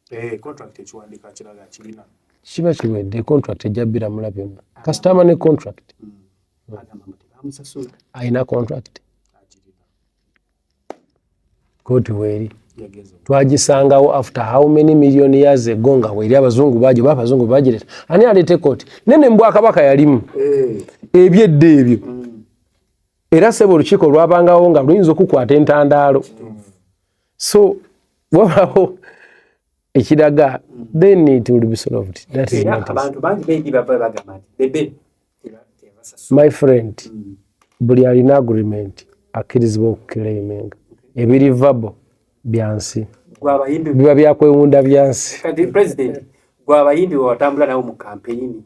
Eh, contract ekiwandiiko akiraga kirina. Kiba kiwedde, contract ejja biramula byonna, kasitama ne contract. Agamba mbu tebamusasula. Alina contract. Agirina. Kooti weeri. Yagenze. Twagisangawo after how many million years ago nga weeri. Abazungu bagi oba abazungu bagireta, ani aleeta ekooti nene mbwakabaka yalimu ebyedda ebyo. Era sebo, olukiiko lwabangawo nga luyinza okukwata entandaalo, so wabawo ekiraga, then it will be solved. That is Era not abantu bangi maybe bava bagamba nti Bebe tebasasula. My friend, buli alina agreement akkirizibwa okuclaiminga. Ebiri verbal byansi. Gwe abayimbi Biba byakwewunda byansi. Kati president, gwe abayimbi wewatambula nabo mu campaign,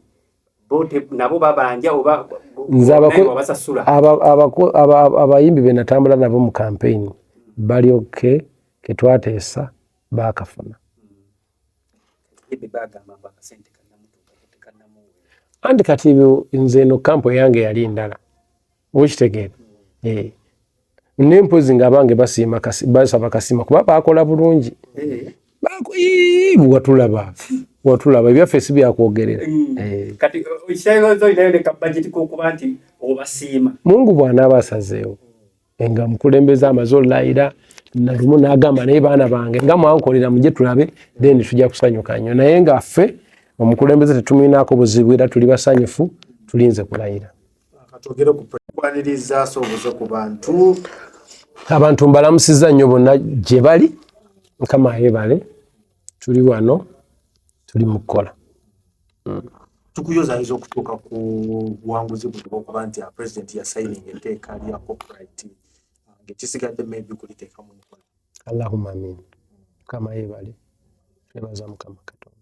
bo nabo babanja oba Nze naye wabasasula? Abayimbi be natambula nabo mu campaign bali okay, ketwateesa baakafuna. Bebe bagamba mbu akasente kannamutuuka, tekannamuweera. Anti kati ebyo, nze eno camp eyange yali ndala, okitegeera? Eh. Naye mpozi nga abange basiima basaba kasima kuba bakola bulungi. Ii, watulaba, watulaba, ebyaffe si byakwogerera. Eh. Kati ekyayozo olinayo ne kabajeti kokuba nti obasiima? Mungu bw'anaaba asazeewo nga mukulembeze amaze olulayira nalumu n'agamba, "Naye baana bange nga mwankolera, mujje tulabe," then tujja kusanyuka nnyo. Naye nga ffe omukulembeze tetumwinaako buzibu era tuli basanyufu, tulinze kulayira. Katwogere ku kwaniriza soobuze ku bantu. Abantu mbalamusizza nnyo bonna gye bali. Mukama ayebale, tuli wano, tuli mu kukola. Tukuyozayiza okutuuka ku buwanguzi buno okuba nti president yasayininga etteeka lya copyright, ng'ekisigadde maybe kuliteeka mu nkola. Allahumma amin. Mukama yebale, twebaza Mukama Katonda.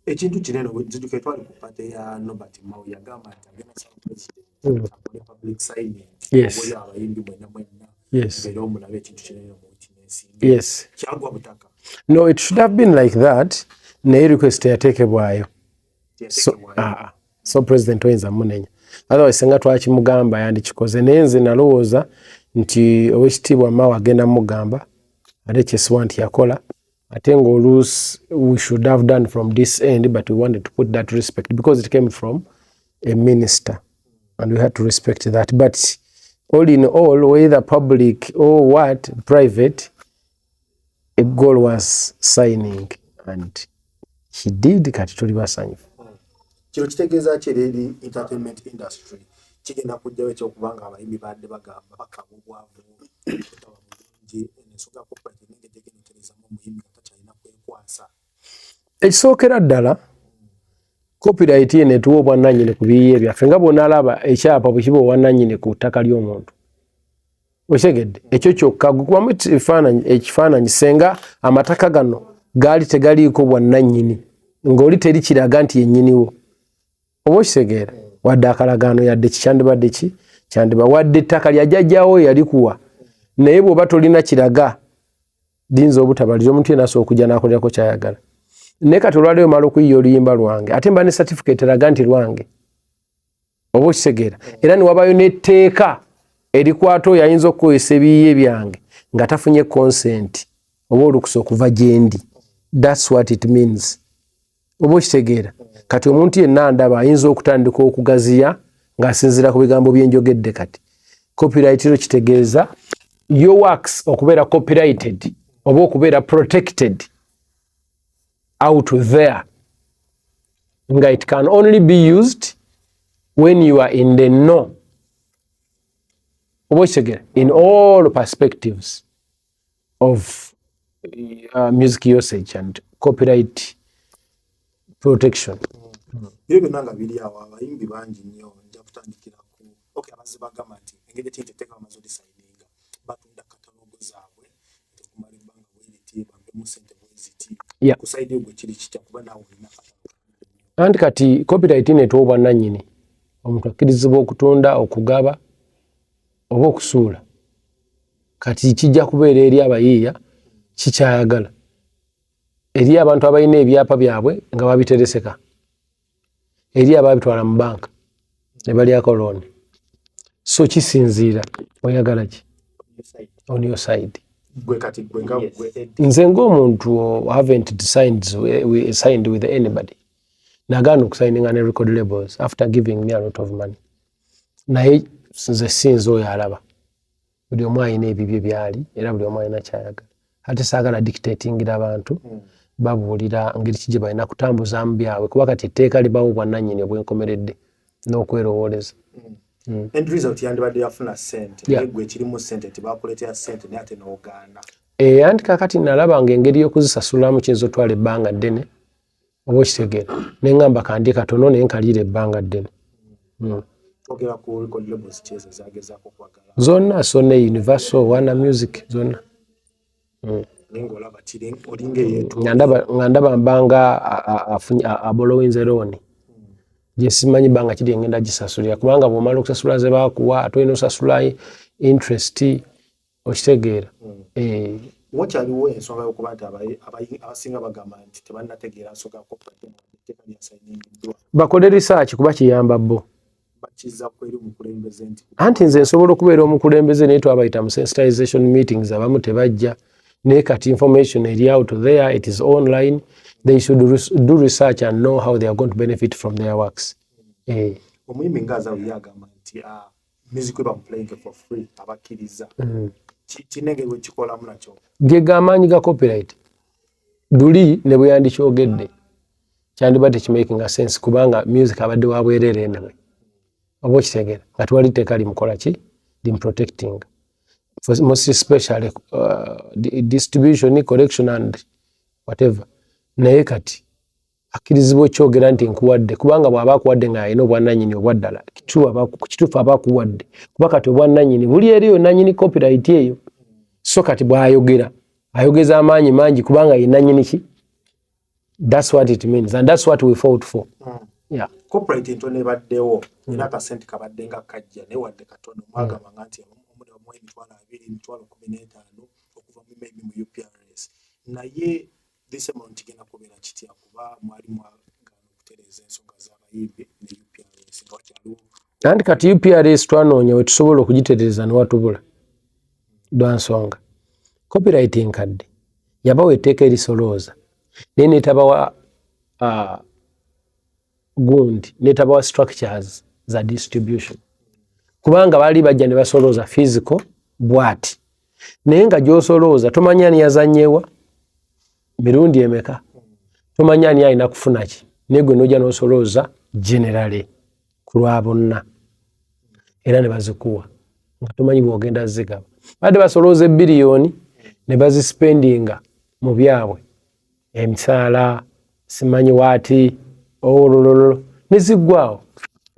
Ekintu kinene, nzijuka twali ku party ya Norbert Mao, yagamba nti agenda saba president akole public signing oyo abayimbi mwenna mwenna era omulabe ekintu kinene mu witnessing. Kyagwa butaka. No, it should have been like that, naye request yateekebwayo. So, Teyateekebwayo. Ah, ah. So president oyinza munenya, otherwise singa twakimugamba yandikikoze. Naye nze nalowooza nti Owekitiibwa Mao agenda mugamba, ate kyesiwa nti yakola. Ate ngaoluusi we should have done from this end, but we wanted to put that respect because it came from a minister and we had to respect that. But all in all, whether public or what, private, a goal was signing and he did. Kati tuli basanyufu. Kino kitegeeza ki eri entertainment industry? Kigenda kujjawo ekyokuba nga abayimbi badde bagamba bakaba obwavu, butaba bulungi, ensonga ya copyright nenge gyegenderezamu omuyimbi nga takyalina kwekwasa? Ekisookera ddala, copyright yeno etuwa obwannannyini ku biyiye byaffe, nga bw'onaalaba ekyapa bwe kiba obwannannyini ku ttaka ly'omuntu, okitegedde? Ekyo kyokka gukubamu ekifaananyi senga amataka gano gaali tegaliiko bwannannyini, ng'oli teri kiraga nti yennyiniwo, oba okitegeera? Wadde akalagaano, yadde kikyandibadde ki kyandiba, wadde ettaka lya jjajjaawo yalikuwa, naye bw'oba tolina kiraga liyinza obutabalira, omuntu yenna asobola okujja n'akolerako kyayagala. Naye kati olwaleero mala okuyiya oluyimba lwange, ate mba ne certificate eraga nti lwange, oba okitegeera? Era ne wabayo n'etteeka erikwata oyo ayinza okukozesa ebiyiye byange nga tafunye consent oba olukusa okuva gyendi. That's what it means, oba okitegeera? Kati omuntu yenna ndaba ayinza okutandika okugaziya ng'asinziira ku bigambo byenjogedde. Kati copyright ro kitegeeza your works okubeera copyrighted oba okubeera protected out there, nga it can only be used when you are in the know, oba okitegeera, in all perspectives of music usage and copyright protection. Ebyo byonna nga biri awo, abayimbi bangi nnyo, nja kutandikira ku okay, abazze bagamba nti engeri ekintu etteeka bamaze odisayininga, batunda catalogue zaabwe nti okumala ebbanga bweriti bampemu sente bweziti. Ku side gwe kiri kitya, kuba naawe olina catalogue? Anti kati copyright netuwa obwannannyini, omuntu akkirizibwa okutunda, okugaba oba okusuula. Kati kijja kubeera eri abayiiya kikyayagala, eri abantu abalina ebyapa byabwe nga babitereseka, eri ababitwala mu banka ne balyako looni. So kisinziira oyagala ki on your side. Gwe kati, gwe nga gwe Eddie. Nze ng'omuntu haven't signed with anybody. Nagaana okusigninga ne record labels after giving me a lot of money, naye nze sinze oyo alaba. Buli omu alina ebibye byali, era buli omu alina kyayagala. Ate saagala dictatingira abantu, babuulira ngeri ki gye balina kutambuzaamu byabwe, kuba kati etteeka libawo bwannannyini obwenkomeredde n'okwerowooleza. End result yandibadde yafuna ssente, naye gwe ekirimu ssente tibakuleetera ssente, naye ate n'ogaana. Eh, anti kakati nalaba nga engeri y'okuzisasulamu kiyinza otwala ebbanga ddene, oba okitegeera, neŋŋamba kandi katono naye nkaliira ebbanga ddene. Twogera ku record labels ki ezo zagezaako okwagala? Zonna, Sony, Universal, Warner Music, zonna. Naye ng'olaba kiri olinga eyeetu. Nga ndaba mbanga aborrowinze loan gye simanyi bbanga kiri engenda gisasulira, kubanga bw'omala okusasula ze baakuwa, ate olina osasula interest, okitegeera? Eh. Wakyaliwo ensonga y'okuba nti abasinga bagamba nti tebannategeera nsonga ya copyright, etteeka lyasayiningiddwa. Bakole research, kuba kiyamba bo. Bakiza ku eri omukulembeze nti Anti nze nsobola okubeera omukulembeze, naye twabayita mu sensitization meetings, abamu tebajja. Naye kati information eri out there, it is online. They should do research and know how they are going to benefit from their works. Eh. Omuyimbi nga Azawi ye agamba nti music we bamuplaying for free, abakkiriza. Kirina engeri wekikolamu nakyo? Ge gamaanyi ga copyright. Luli ne bwe yandikyogedde kyandibadde tekimakinga sense, kubanga music abadde wa bwereere anyway, oba okitegeera, nga tewali tteeka limukola ki limprotecting, most especially distribution, collection and whatever. Naye kati akkirizibwa okyogera nti nkuwadde, kubanga bw'aba akuwadde nga alina obwannannyini obwaddala, kituufu aba akuwadde, kuba kati obwannannyini buli eri yo nannyini copyright eyo. So kati bw'ayogera ayogeza amaanyi mangi, kubanga ye nannyini ki. That's what it means and that's what we fought for, yeah. Copyright entono ebaddewo, era akasente kabadde nga kajja, naye wadde katono, mwagambanga nti omu bamuwa 20,000, 15,000 okuva mu maybe mu UPRS, naye this amount kigenda kubeera kitya, kuba mwali mwagaana okutereeza ensonga z'abayimbi ne UPRS nga wakyaliwo? Anti kati UPRS twanoonya we tusobola okugitereeza newatubula, lwa nsonga copyright enkadde yabawa etteeka erisolooza, naye netabawa gundi, netabawa structures za distribution, kubanga baali bajja ne basolooza physical bwati, naye nga gyosolooza tomanya ani yazanyewa mirundi emeka, tomanya ani alina kufuna ki, naye gwe nojja nosolooza generally ku lwa bonna, era ne bazikuwa nga tomanyi bwogenda zigaba. Badde basolooza ebbiliyoni ne bazispendinga mu byabwe, emisaala, simanyi waati, olololo, ne ziggwawo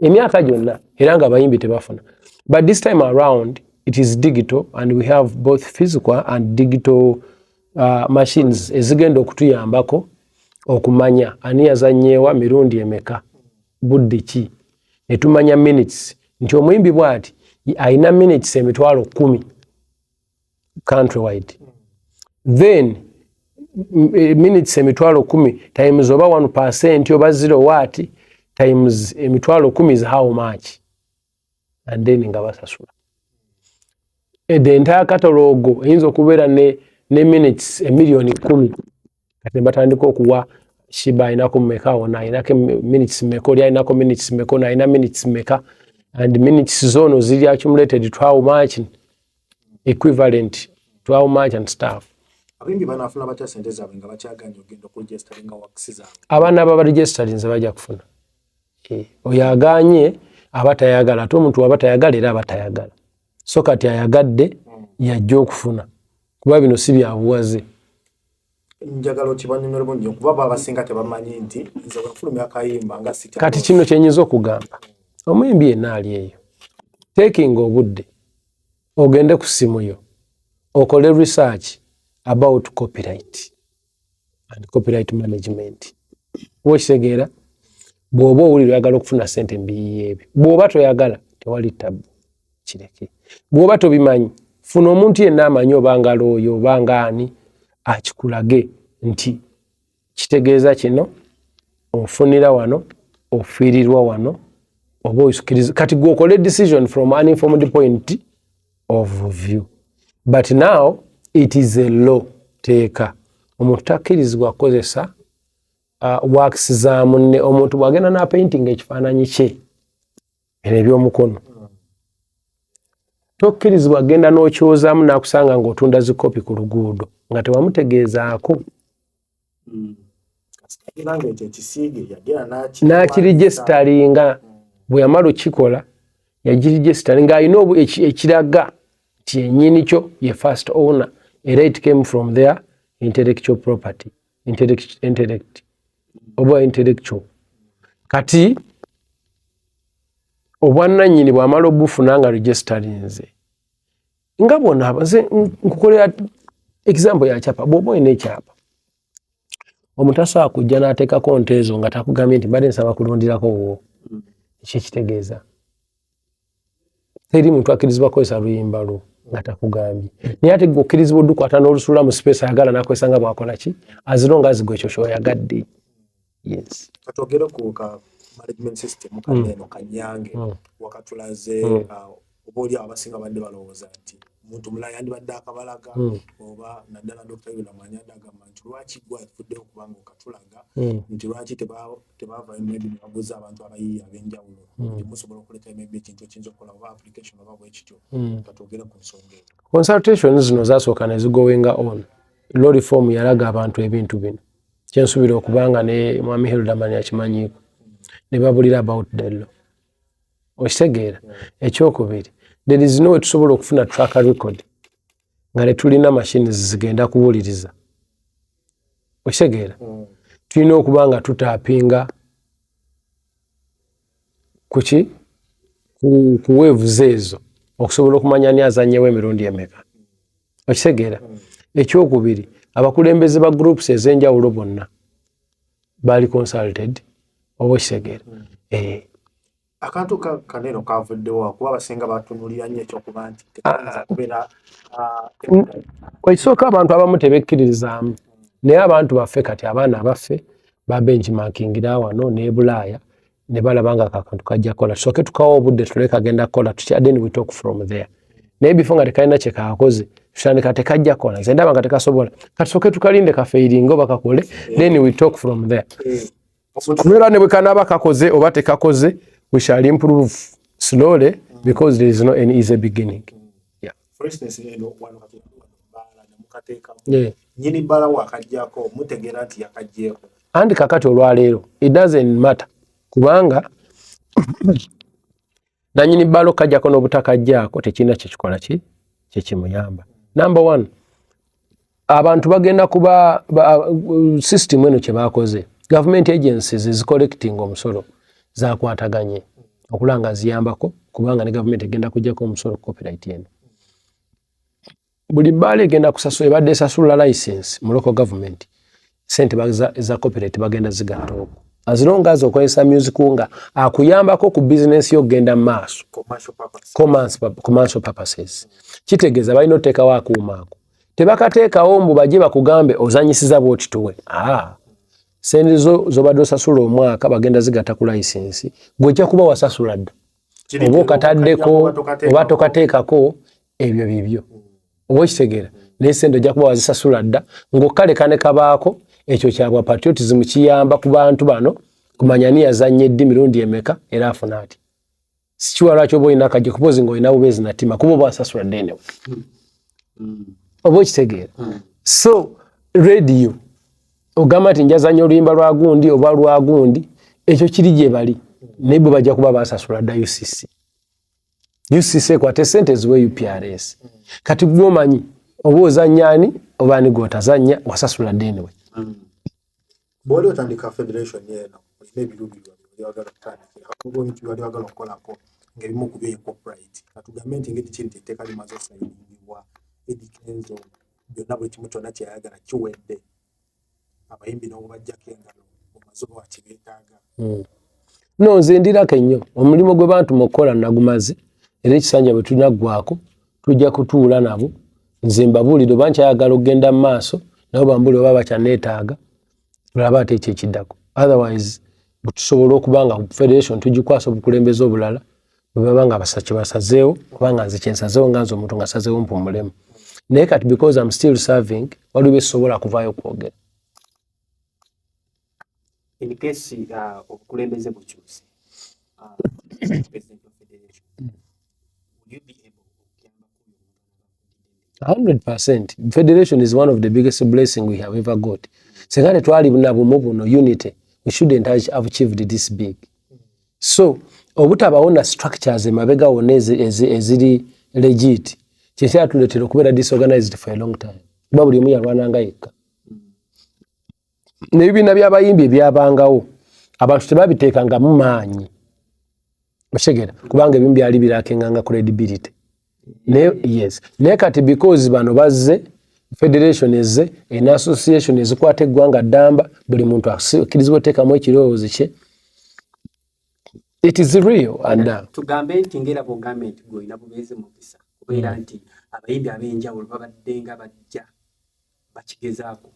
emyaka gyonna, era nga abayimbi tebafuna. But this time around it is digital and we have both physical and digital machines ezigenda okutuyambako okumanya ani yazanyeewa mirundi emeka, budde ki, netumanya minutes, nti omuyimbi bwati alina minutes 10,000 countrywide, then minutes 10,000 times oba 1% oba 0 what times 10,000 is how much, and then nga basasula. The entire catalogue eyinza okubeera ne minutes 10,000,000. Kati ne batandika okuwa Sheebah alinako meka, ono alinako minutes meka, oli alinako minutes meka, ono alina minutes meka, and minutes zono ziri accumulated to how much, equivalent to how much and stuff. Abayimbi banaafuna batya sente zaabwe nga bakyaganye okugenda okuregisteringa works zaabwe? Abaana ababaregisterinze bajja kufuna. Eh, oyo aganye aba tayagala, ate omuntu aba tayagala era aba tayagala. So kati ayagadde yajja okufuna, kuba bino si byabuwaze. Njagala okibanyonyola bulungi, kuba bo abasinga tebamanyi nti nze bwenfulumya akayimba nga sitya. Kati kino kyenyinza okugamba omuyimbi yenna ali eyo, taking obudde ogende ku simu yo okole research about copyright and copyright management, oba okitegeera. Bw'oba owulira oyagala okufuna sente mbiyiyo ebyo, bw'oba toyagala tewali tabu, kireke. Bw'oba tobimanyi, funa omuntu yenna amanyi, oba nga looyo oba nga ani, akikulage nti kitegeeza kino, ofunira wano, ofiirirwa wano, oba osikiriza. Kati gwe okole decision from an informed point of view. But now It is a law, teeka. Omuntu takkirizibwa kukozesa works za munne. Omuntu bw'agenda n'apaintinga ekifaananyi kye, bino ebyomukono, tokkirizibwa genda n'okyozaamu n'akusanga ng'otunda zikopi ku luguudo nga tewamutegeezaako. Kasita ekyo ekisiige yagenda N'akiregisteringa. Bwe yamala okikola, yagiregisteringa alina ekiraga nti ennyini kyo ye first owner, era it came from their intellectual property, intellect oba intellectual. Kati obwannannyini bw'amala obufuna nga registerinze, nga bw'onaaba, nze nkukolera example ya kyapa. Bw'oba olina ekyapa, omuntu asobola kujja n'ateekako nte ezo nga takugambye nti mbadde nsaba kulundirako wo. Ekyo ekitegeeza teri muntu akkirizibwa kukozesa luyimba lwo nga takugambye, naye ate gwe okkirizibwa odukwata n'olusuula mu space ayagala n'akozesa nga bw'akola ki, as long as gwe ekyo ky'oyagadde. Yes. Katwogere ku ka management system kaneeno kanyange wakatulaze. Oba oli awo abasinga badde balowooza nti muntu mulala yandibadde akabalaga, oba naddala Dr. Yulamani agamba nti lwaki gwe atufuddeyo okubanga okatulaga, nti lwaki tebavayo maybe ne babuuza abantu abayiiya ab'enjawulo nti musobola okuleeta maybe ekintu ekiyinza okukola oba application oba bwe kityo. Katwogere ku nsonga eyo. Consultation zino zasooka ne zigoinga on. Law reform yalaga abantu ebintu bino, kyensuubira okubanga ne mwami Hilderman akimanyiiko, ne babulira about the law. Okitegeera? Ekyokubiri, there is no way tusobola okufuna track record nga tetulina machines zigenda kuwuliriza. Okitegeera? Tulina okuba nga tutapinga kuki ku waves ezo okusobola okumanya ani azannyewo emirundi emeka. Okitegeera? Ekyokubiri, abakulembeze ba groups ez'enjawulo bonna bali consulted. Oba okitegeera? Eh. Akantu kaneno kavuddewo kuba abasinga batunulira nnyo ekyokuba nti tekayinza kubeera Ekisooka, abantu abamu tebekkiririzaamu, naye abantu baffe kati, abaana abaffe ba benchmarkingira wano ne Bulaaya ne balaba nga kakantu kajja kukola. Tusooke tukawa obudde tule kagenda kukola tutya, then we talk from there. Naye before nga tekalina kye kakoze, tutandika tekajja kukola, nze ndaba nga tekasobola, katusooke tukalinde kafailinga oba kakole, then we talk from there. Kubeera ne bwe kanaaba kakoze oba tekakoze, we shall improve slowly because there is no any easy beginning. Yeah. For instance, eno wano kati wano bbaala ne mukateekamu, nnyini bbaala wakaggyako, mutegeera nti yakaggyeko. Anti kakati olwaleero it doesn't matter, kubanga nanyini bbaala okukajjako n'obutakajjaako tekirina kyekikola ki kyekimuyamba. Number one, abantu bagenda kuba system eno kye bakoze, government agencies ezicollecting omusolo zakwataganye okulaba nga ziyambako, kubanga ne gavumenti egenda kujjako omusolo ku copyright eno. Buli bbaala egenda kusasula, ebadde esasula license mu local government, sente eza copyright bagenda zigatta okwo, as long as okozesa music nga akuyambako ku business yo okugenda mu maaso. Commercial purpose. Commercial purposes. Kitegeeza balina oteekawo akuuma ako, tebakateekawo mbu bajje bakugambe ozanyisiza bwoti tuwe. Ah, sente zo zobadde osasula omwaka bagenda zigatta ku license, gwe ojja kuba wasasula dda. Oba okataddeko oba tokateekako, ebyo bibyo. Oba okitegeera? Naye sente ojja kuba wazisasula dda ng'okaleka ne kabaako. Ekyo kyabwa patriotism, kiyamba ku bantu bano kumanya ani yazannya eddi, mirundi emeka, era afuna ati. Sikiwa lwaki oba olina akajja kupozi ng'olina bubeezi natima, kuba oba wasasula dda anyway. Oba okitegeera? So radio ogamba nti njazanya oluyimba lwa gundi oba lwa gundi, ekyo kiri gye bali, naye bwe bajja kuba basasula dda UCC. UCC ekwata esente eziwe UPRS. Kati gwe omanyi oba ozannya ani oba ani gw'otazannya, wasasula dda anyway. Bw'oli otandika federation eno, olina ebiruubirirwa byoli oyagala okutandikira oba ebintu byoli oyagala okukolako, ng'ebimu ku byo ye copyright. Katugambe nti engeri kiri nti etteeka limaze osayiningibwa, Eddy Kenzo byonna buli kimu kyonna kyeyayagala kiwedde, abayimbi n'obubajjako engalo, omaze oba wakibeetaaga. No, nze ndirako ennyo omulimu gwe bantuma okukola nagumaze, era ekisanja bwe tunaggwako tujja kutuula nabo, nze mbabuulire oba nkyayagala okugenda mu maaso, nabo bambuulire oba bakyaneetaaga, tulabe ate ekyo ekiddako. Otherwise tusobola okuba nga federation tugikwasa obukulembeze obulala bwe baba nga kye basazeewo, kubanga nze kyensazeewo nga nze omuntu nga sazeewo mpumulemu. Naye kati because I'm still serving, waliwo byesobola kuvaayo kwogera. In case obukulembeze bukyuse, president of federation, would you be able okuyambako? 100%. Federation is one of the biggest blessing we have ever got. Singa tetwali na bumu buno, unity, we shouldn't have achieved this big. So obutabawo na structures emabega wonna eziri legit kyekyatuleetera okubeera disorganized for a long time, kuba buli omu yalwananga yekka. N'ebibiina by'abayimbi ebyabangawo, abantu tebabiteekangamu maanyi, okitegeera, kubanga ebimu byali birakenganga credibility. Naye yes, naye kati because bano bazze, federation ezze ena association ezikwata eggwanga ddamba, buli muntu akkirizibwa oteekamu ekirowoozo kye. It is real and Tugambe nti ngera bwogambye nti gwe olina bubeezi mukisa kubeera nti abayimbi ab'enjawulo babadde nga bajja bakigezaako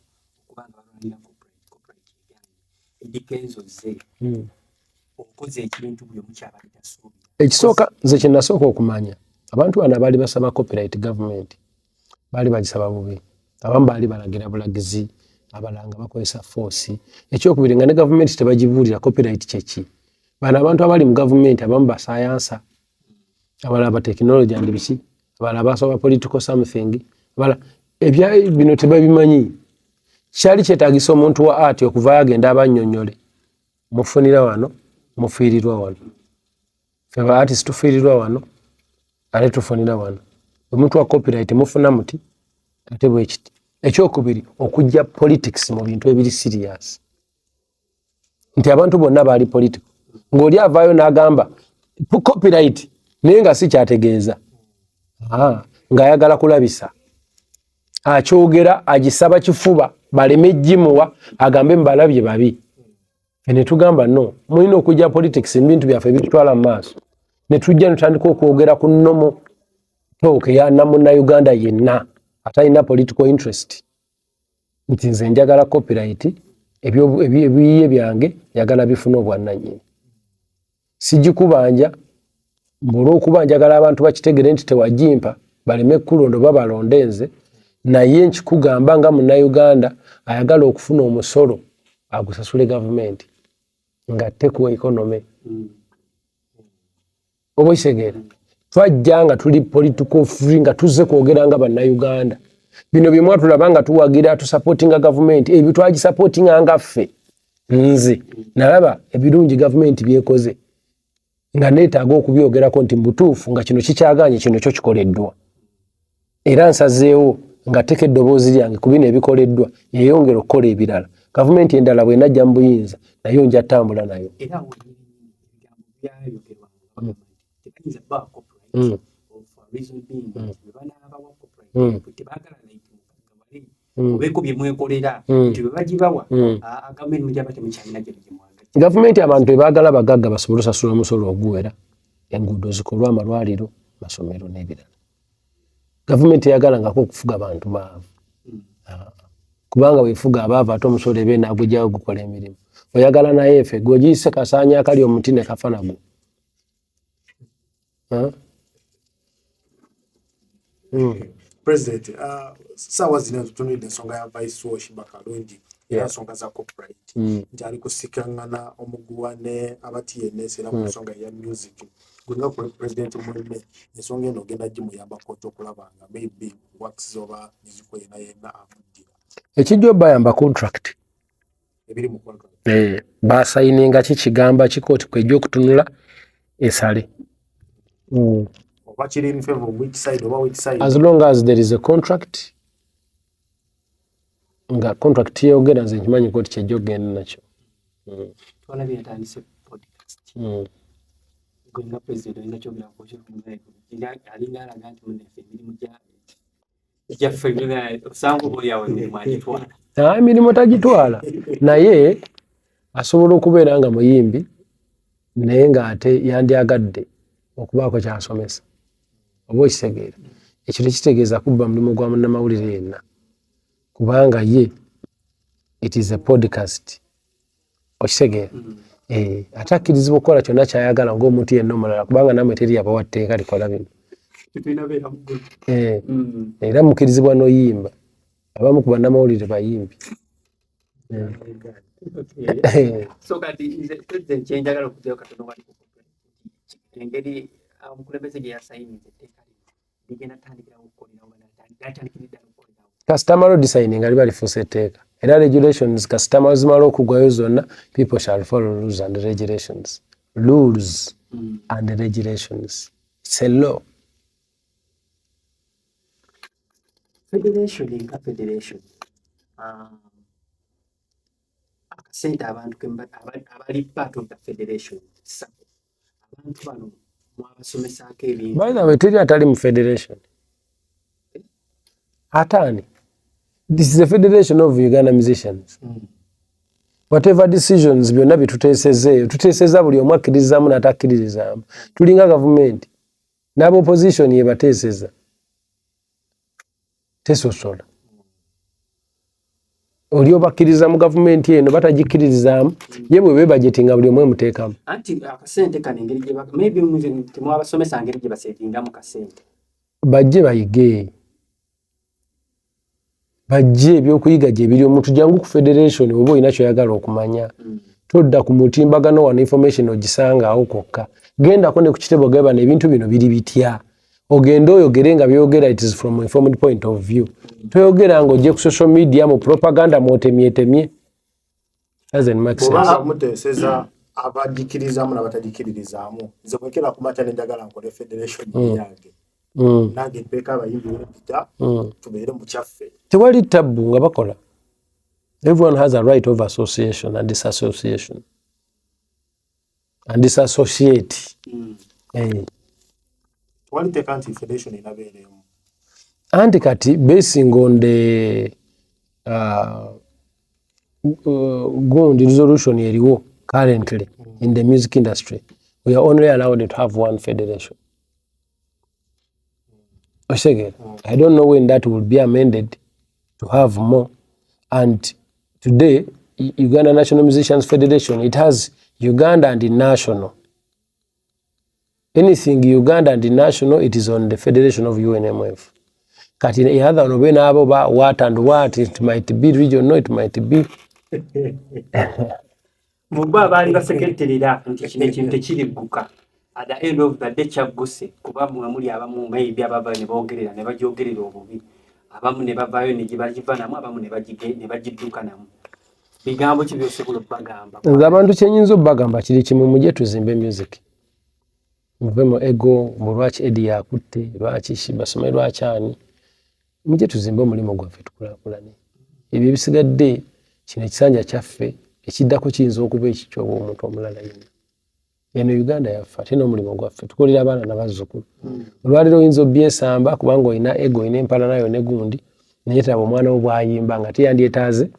okuba nga balwanira copyright, copyright eganye. Eddy Kenzo ze okoze ekintu buli omu kyabadde tasuubira. Ekisooka nze kye nasooka okumanya, abantu bano abaali basaba copyright government baali bagisaba bubi. Abamu baali balagira bulagizi, abalala nga bakozesa force. Ekyokubiri, nga ne gavumenti tebagibuulira copyright kyeki. Bano abantu abali mu gavumenti, abamu basayansa, abalala ba technology and biki, abalala basoma political something, abalala ebya bino tebabimanyi. Kyali kyetaagisa omuntu wa art okuvaayo agenda abannyonnyole: mufunira wano, mufiirirwa wano. Ffe ba artist tufiirirwa wano ate tufunira wano. Omuntu wa copyright mufuna muti ate bwekiti. Ekyokubiri, okujja politics mu bintu ebiri serious, nti abantu bonna baali political, ng'oli avaayo n'agamba copyright naye nga si kyategeeza, ng'ayagala kulabisa akyogera agisaba kifuba baleme gimuwa, agambe mubalabye babi. Ne tugamba no, mulina okujja politics mu bintu byaffe ebitutwala mu maaso. Ne tujja netutandika okwogera ku normal talk ya namunnayuganda yenna atalina political interest, nti nze njagala copyright, ebiyiye byange njagala bifune obwannannyini, sigikubanja olwokuba njagala abantu bakitegere nti tewagimpa, baleme kulonda oba balonde nze, naye nkikugamba nga munnayuganda ayagala okufuna omusolo agusasule gavumenti nga tekuwa economy. Oba okitegeera, twajja nga tuli political free, nga tuzze kwogera nga bannayuganda. Bino byemwa tulaba nga tuwagira, tusupportinga gavumenti, ebyo twagisupportinga nga ffe. Nze nalaba ebirungi gavumenti byekoze nga neetaaga okubyogerako nti mubutuufu nga kino kikyaganye, kino kyo kikoleddwa, era nsazeewo nga teka eddoboozi lyange ku bino ebikoleddwa, yeyongera okukola ebirala. Gavumenti endala bwenajja mu buyinza, nayo nja ttambula nayo. Era awo ebigambo byayogerwanga nti tebayinza bawa copyright, for reason being nti bwe banaabawa copyright, tebaagala like mugagawale obeeko bye mwekolera, nti bwe bagibawa, gavumenti mujaba temukyalina gye gyemwagatta. Gavumenti abantu ebaagala bagagga basobole osasula omusolo oguwera, enguudo zikolwe, amalwaliro, masomero n'ebirala. Gavumenti eyagalangako okufuga bantu baavu. Kubanga bwefuga abaavu ate omusolo eba enaagugyawo gukola emirimu. Oyagala naye efe gwegiyise kasaanya akali omuti ne kafa nagwo. Huh? President, saawa zino tutunulidde ensonga ya Vice wa Sheebah Karungi era ensonga za copyright, nti ali kusikaŋŋana omuguwa ne aba TNS era ku nsonga ya music. Gwe nga president munne, ensonga eno ogenda gimuyambako otya okulaba nga maybe works oba music yenna yenna amuddira? Ekijja obayamba contract. Ebiri mu contract. Eh, basayininga ki, kigamba ki, kooti kwejja okutunula esale. Oba kiri in favor of which side oba which side? As long as there is a contract, nga contract yeyogera, nze nkimanyi kooti kyejja okugenda nakyo. Twalabye yatandise podcast. Gwe nga president oyinza kyogerako? Alinga alaga nti munaffe emirimu gyaffe osanga oba oliawo emirimu agitwala. Ah, emirimu tagitwala, naye asobola okubeera nga muyimbi naye ng'ate yandyagadde okubaako kyasomesa, oba okitegeera. Ekyo tekitegeeza kubba mulimu gwa munnamawulire yenna, kubanga ye it is a podcast, okitegeera. Eh, ate akkirizibwa okukola kyonna kyayagala ng'omuntu yenna omulala, kubanga namwe teri yabawa tteeka likola bino. Eh. Era mukkirizibwa n'oyimba. Abamu ku bannamawulire bayimbi. So kati nze president kyenjagala okugyayo katono wali engeri omukulembeze gye yasayininze etteeka lino ligenda tandikirawo okukolerawo, gatandikira ddala okukolerawo. Kasita amala odisayininga liba lifuuse etteeka, era regulations kasita zimala okugwayo zonna, people shall follow rules and regulations, rules and regulations. It's a law. Federation nga federation, akasente abantu abali part of the federation sako abantu bano mwabasomesaako ebintu. By the way, teri atali mu federation. Atani, this is a federation of Uganda musicians. Whatever decisions byonna byetuteesezeeyo, tuteeseza buli omu akkiririzaamu n'atakkiririzaamu. Tulinga gavumenti n'aba opposition yebateeseza, tesosola. Oli obakkiriza mu gavumenti eno batagikkiririzaamu, ye bwe bebajeti nga buli omu emuteekamu. Anti akasente kano engeri gye maybe temwabasomesa ngeri gye basevingamu kasente. Bajje bayige, bajje, ebyokuyiga gye biri. Omuntu jangu ku federation oba olina kyoyagala okumanya. Todda ku mutimbagano wano information ogisanga awo kwokka. Gendako ne ku kitebe ogamba ebintu bino biri bitya, ogende oyogere nga byogera it is from informed point of view. Toyogera nga ojje ku social media mu propaganda mwotemyetemye, doesn't make sense. Bw'obanga muteeseza abagikkirizaamu n'abatagikiririzaamu, nze bwekera ku makya ne njagala nkole federation yange, nange mpeeka abayimbi bempita, tubeere mu kyaffe. Tewali tabbu nga bakola. Everyone has a right of association and disassociation and disassociate. Eh. Tewali teeka nti federation enabeera emu. Anti kati basing on the gundi resolution eriwo currently in the music industry, we are only allowed to have one federation. Otegeera? I don't know when that will be amended to have more. And today Uganda National Musicians Federation, it has Uganda and national. Anything Uganda and national, it is on the federation of UNMF. Kati either obe n'abo ba what and what, it might be regional, it might be Mu bo abaali baseketerera nti kino ekintu tekirigguka, at the end of the day kyagguse, kuba mwe muli abamu maybe abava ne boogerera ne bagyogerera obubi, abamu ne bavaayo ne gibagiva namu, abamu ne bagidduka namu. Bigambo ki byosobola okubagamba? Nze abantu kyenyinza obbagamba kiri kimu: mujye tuzimbe music, muve mu ego, mu lwaki Eddy yakutte, lwaki basome, lwaki ani. Mujye tuzimbe omulimu gwaffe, tukulaakulane. Ebyo ebisigadde, kino ekisanja kyaffe, ekiddako kiyinza okuba ekikyo oba omuntu omulala yenna. Eno Uganda yaffe, ate n'omulimu gwaffe tukolera abaana nabazzukulu. Olwaleero oyinza obyesamba kubanga olina ego, olina empalana yo ne gundi, naye taba omwana wo bw'ayimba nga teyandyetaaze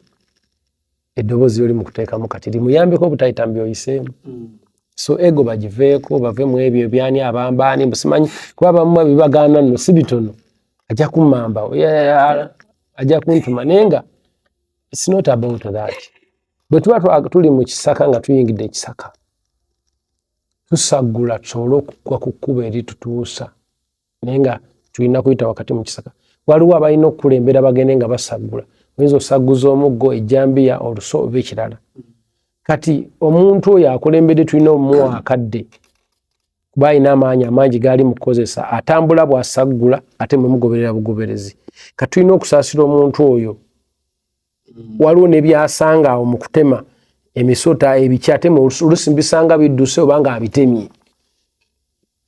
eddoboozi lyoli mu kuteekamu kati limuyambeko obutayita mu byoyiseemu. So ego bagiveeko, bave mu ebyo ebyani abambaani mbusimanyi, kuba abamu bibagaana nno si bitono. Ajja kummamba, ajja kuntuma, naye nga it's not about that. Bwe tuba tuli mu kisaka nga tuyingidde ekisaka, tusaggula tusobole okugwa ku kkubo eritutuusa, naye nga tulina kuyita wakati mu kisaka. Waliwo abalina okukulembera bagende nga basaggula. Oyinza osagguza omuggo, ejjambiya, oluso oba ekirala. Kati omuntu oyo akulembedde tulina omuwa akadde, kuba alina amaanyi amangi gaali mu kukozesa, atambula bw'asaggula, ate mwe mugoberera bugoberezi. Kati tulina okusaasira omuntu oyo. Waliwo nebyasanga awo mu kutema emisota ebiki, ate olusi mbisanga bidduse oba nga abitemye.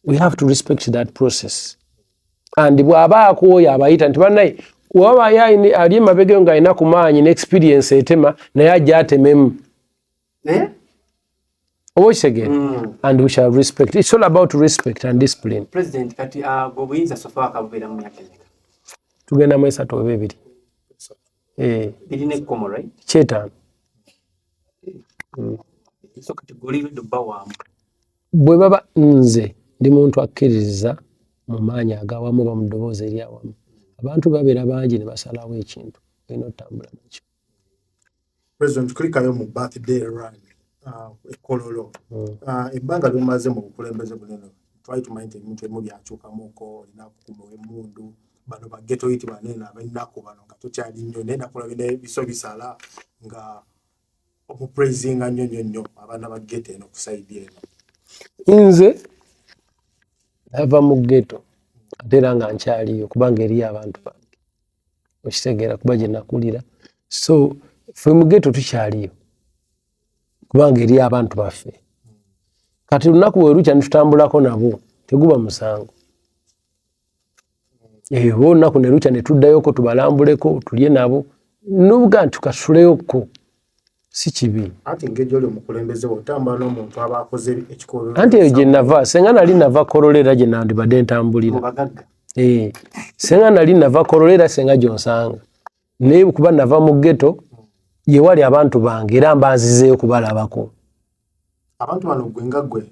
We have to respect that process. And bw'abaako oyo abayita nti bannaye, waba ali emabega nga alina ku maanyi ne experience etema, naye ajja atememu. Eh? Oba okitegeera? And we shall respect. It's all about respect and discipline. President, kati gwe obuyinza so far akabubeera mu myaka emeka? Tugenda mu 3 oba 2. Eh. Birina ekkomo, right? Kyetaano. So kati gwe oli ready obba waamu? Bwe baba, nze ndi muntu akkiririza mu maanyi agawamu oba mu ddoboozi eryawamu. Abantu babeera bangi ne basalawo ekintu, olina otambula nakyo. President, kulikayo mu birthday run ekololo. Ebbanga lyomaze mu bukulembeze bunene. Twali tumanyi nti ebintu ebimu byakyukamuko, olina kukumawo emmundu, bano ba ghetto youth banene ab'ennaku bano nga tokyali nnyo, naye nakulabye n'ebiso bisala nga omupraisinga nnyo nnyo nnyo abaana ba ghetto eno ku side eno. Nze nava mu ghetto ate era nga nkyaliyo kubanga eriyo abantu bange, okitegeera, kuba gye nakulira. So ffe mu ghetto tukyaliyo kubanga eriyo abantu baffe. Kati lunaku bwe lukya netutambulako nabo, teguba musango. Eyo olunaku ne lukya ne tuddayoko tubalambuleko, tulye nabo, nobuga nti tukasuleyoko, si kibi. Anti ngeri oli omukulembeze, otambula n'omuntu aba akoze ekikolwa. Anti eyo gye nava, senga nali nava Kololo era gye nandibadde ntambulira. Mu bagagga. Eh, senga nali nava Kololo era senga gyonsanga, naye kuba nava mu ghetto yewali abantu bange era mba nzizeeyo kubalabako. Abantu bano gwe nga gwe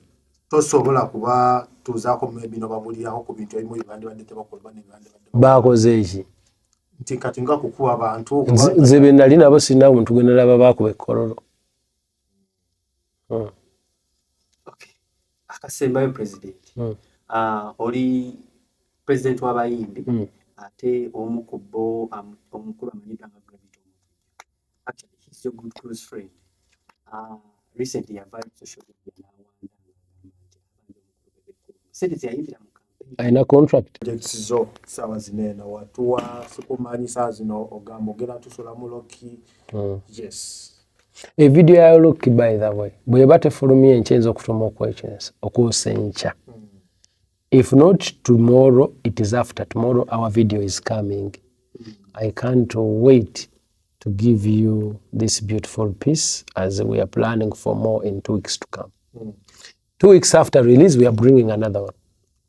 tosobola kubatuuzaako maybe nobabulirako ku bintu ebimu byebandibadde tebakola oba nebandibadde Bakoze eki? Nti kati nga kukuba abantu. Nze be nali nabo sirina muntu gwe nalaba bakuba ekkololo. Okay. Akasembayo, president. Oli president w'abayimbi ate omu ku bo omukulu amanyiddwa nga Gravity Omutujju. Actually, he's your good close friend. Recently yavaayo ku social media n'awanda ng'agamba nti abanja omukulu Bebe Cool sente ze yayimbira mu campaign. Alina contract. Projects zo saawa zino eno watuwa sikumanyi, saawa zino ogamba ogenda tusula mu low-key. Yes. Evidiyo ya low-key, by the way, bweba tefulumye enkya, eyinza okufuluma okwekyensa okwosa enkya. If not tomorrow, it is after tomorrow. Our video is coming. I can't wait to give you this beautiful piece as we are planning for more in 2 weeks to come. 2 weeks after release, we are bringing another one.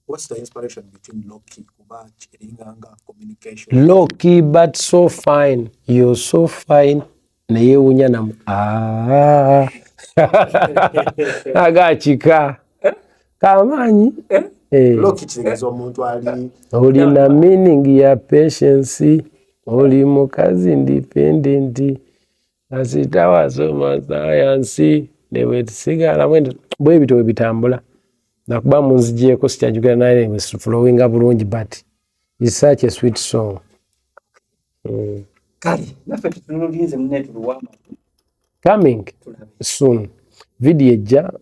What's the inspiration between low-key, kuba eringanga communication? Low-key but so fine, you're so fine, neyewunya namu. Ah. Agakika kamaanyi. Eh. Low-key kitegeeza omuntu ali Olina meaning ya patience, oli mukazi independent, asitawasoma sayansi nebwetusigala bwe bityo bwe bitambula. Nakuba munzigyeko sikyajukira, naye flowinga bulungi, but is such a sweet song. Kale naffe tutunulinze munne tuluwa amatu. Coming tulabe soon, video ejja.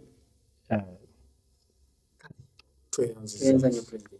Tweyanziza. Tweyanza nnyo, president.